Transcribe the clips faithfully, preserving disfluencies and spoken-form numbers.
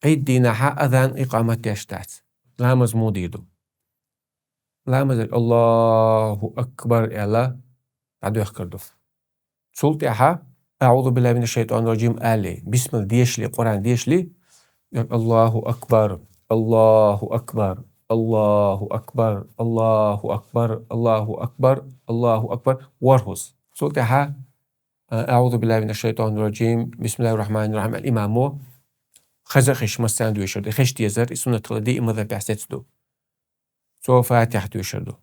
Ӏид дийнахьа азан, икъамат деш дац. Ламаз муха дийр ду? Ламаз: «Аллаху акбар», — аьлла, дӀадоьхкар ду. Цул тӀаьхьа: «أعوذ بالله من الشيطان الرجيم», — аьле, бисмилла дешале, Къуръан дешале, «Аллаху акбар, Аллаху акбар, Аллаху акбар, Аллаху акбар, Аллаху акбар, Аллаху акбар», — ворхӀазза. Цул тӀаьхьа: «أعوذ بالله من الشيطان الرجيم، بسم الله الرحمن الرحيم», — аьлла, имамо хаза хиш массанена доьшур ду. Хиш дезар, и суннат хила, даим мазхӀабехь сецаду. Цо Фатихьа доьшур ду.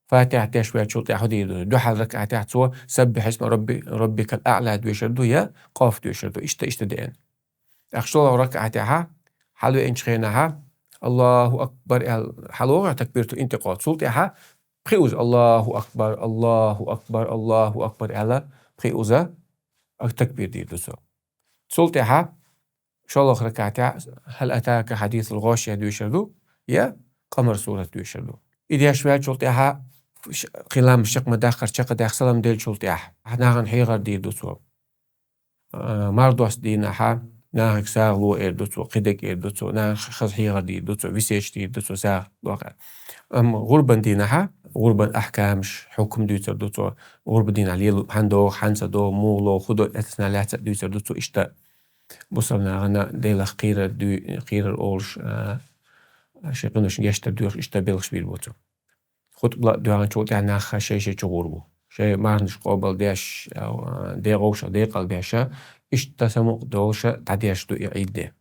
Фатихьа деш ваьлчул тӀаьхьа хӀу дийр ду? Дуьхьал ракаӀатехь цо «سبح اسم ربي، ربك الأعلى» доьшур ду я Къоф доьшур ду. Иштта, иштта деана. ТӀаккха шоллагӀа ракаӀатехьа, хьалвеанчу хенахьа, «Аллаху акбар» аьлла, хьалвогӀу, такбиратул интикъал. Цул тӀаьхьа пхиъазза «Аллаху акбар, Аллаху акбар, Аллаху акбар» аьлла, пхиъазза а такбир дийр ду цо. Цул тӀаьхьа шоллагӀа ракаӀатехь «هل أتاك حديث الغاشية» доьшур ду, я Къамар сурат доьшур ду. И деш ваьлчул тӀаьхьа ш-, кхин ламаз чекх ма даккхара, чекхдаьхна салам деллачул тӀаьхьа, нахана хьехар дийр ду цо. А, мардост дийнахьа нахага сагӀа ло эр ду цо, кхидерг эр ду цо, нахана хаза хьехар дийр ду цо, весет дийр ду цо, сагӀа ло эр. Амма гӀурбан дийнахьа гӀурбан ахькамаш, хьукам дуьйцур ду цо, гӀурба дийнахьа лело хӀана догӀу, хӀана ца догӀу, муха ло, хӀу до, эцна лаьцна дуьйцур ду цо. Иштта бусалба нахана Делах кхерар дуй-, кхерар олуш, а, шайн къиношна гечдар доьхуш, иштта белхаш бийр бу цо. Хутба доьгӀначул тӀаьхьа нах шай-шай чу гӀур бу. Шайн марханаш къобал деш, а, дегӀовшах декъал беш, иштта самукъа долуша дӀадеш ду и Ӏид де.